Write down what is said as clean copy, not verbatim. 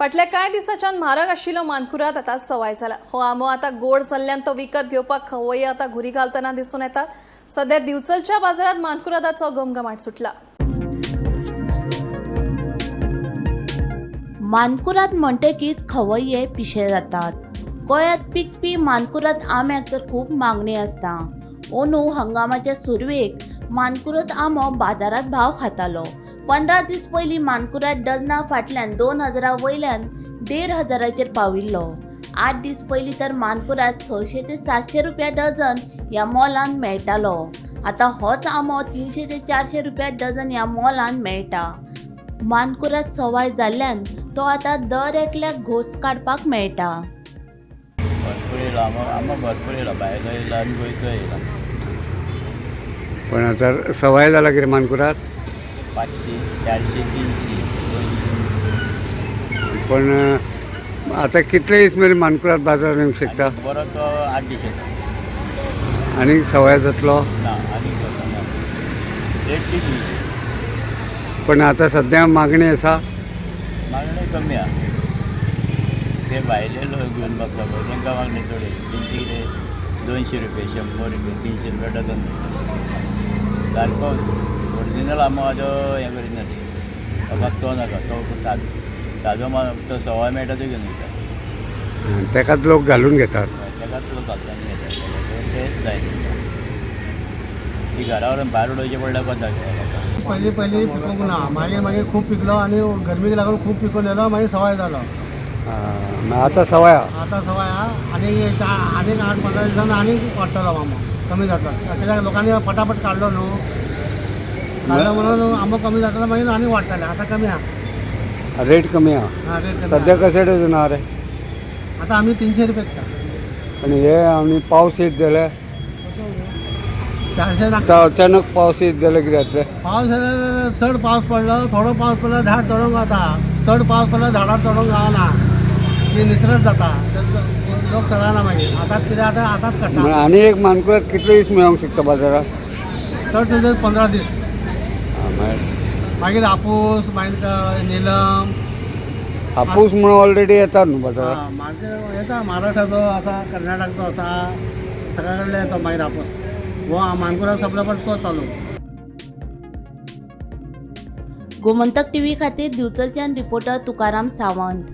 फाटल्या कांय दिसाच्यान म्हारग आशिल्लो मानकुराद आतां सवाय जाला. हो आंबो आतां गोड जाल्ल्यान तो विकत घेवपाक खवय्ये आतां घुरी घालतना दिसून येतात. सध्या दिवचलच्या बाजारात मानकुरादाचो घमघमाट सुटला. मानकुराद म्हणटकीच खवय्ये पिशे जातात. गोंयांत पिकपी मानकुराद आंब्याक तर खूब मागणी आसता. अंदू हंगामाच्या सुरवेक मानकुराद आंबो बाजारांत भाव खातालो. 15 दीस पयलीं मानकुराद डजना फाटल्यान 2000 वयल्यान 1500 पाविल्लो. 8 दीस पयलीं तर मानकुराद 600 ते 700 रुपया डझन ह्या मोलान मेळटालो. आतां होच आंबो 300 ते 400 रुपया डझन ह्या मोलान मेळटा. मानकुराद सवाय जाल्ल्यान तो आतां दर एकल्याक घोस काडपाक मेळटा. भरपूर येयला आंबो, आंबो भरपूर येयला, भायलो येयला आनी गोंयचो येयला. पण आता सवाय जाला कितें मानकुराद? 500, 400, 300, 200. पण आतां कितले दीस मेरेन मानकुराद बाजारात येवंक शकता? आनी बरो तो 8 दीस येता. आनी सवाय जातलो? ना, आनी ना, रेट ती. पण आतां सद्या मागणी आसा. मागणी कमी आहा. ते भायले लोक घेवन बसला पळय, तांकां मागणी चड येयली. तेंची कितें 200 रुपये, 100 रुपये, 300 रुपया डझन. सारको ओरिजिनल आंबो आहा तो हें करिना ते, लोकांक तो नाका, तो ताजो माल तो सवाय मेळटा तो घेवन वयता. तेकाच लोक घालून घेतात. तेकाच लोक घालता आनी घेता, तेच जाय तेंकां. ती घरा व्हरून भायर उडोवचें पडल्यार कोता लोकांक. पयलीं पयलीं पिकोवंक ना, मागीर मागीर खूब पिकलो आनी गरमीक लागून खूब पिकून येयलो, मागीर सवाय जालो. आतां सवाय आहा. आतां सवाय आहा आनी आनीक 8-15 दिसान आनीक वाडटलो आंबो, कमी जातलो. कित्याक लोकांनी पटापट काडलो न्हू, काडलो म्हणून आंबो कमी जातलो, मागीर आनीक वाडटले. आतां कमी आहा. रेट कमी आहा. हा, रेट कमी सद्या आहा. कशें डजन आहा रे? आतां आमी 300 रुपया विकता. पण हे आमी पावस येत जाल्यार? 400. आतां अचानक पावस येत जाल्यार कितें जातलें? पावस येता, चड पावस पडलो, थोडो पावस पडलो झाड चडोवंक गावता, चड पावस पडलो झाडां चडोवंक गावना, ती निसरट जाता, लोक चडना मागीर. आतांच कितें आतां आतांच काडटा. आनी एक मानकुराद कितले दीस मेळोंक शकता बाजारात? चड ते 15 दीस. मागीर? मागीर हापूस, मागीर निलम. हापूस म्हणून ऑलरेडी येतात न्हू बाजारात? मागीर येता, महाराष्ट्राचो आसा, कर्नाटकचो आसा, सगळ्या कडले येता. मागीर हापूस हो मानकुराद सोंपल्या पर तो चालू. गोमंतक टीव्ही खातीर दिवचलच्यान रिपोर्टर तुकाराम सावंत.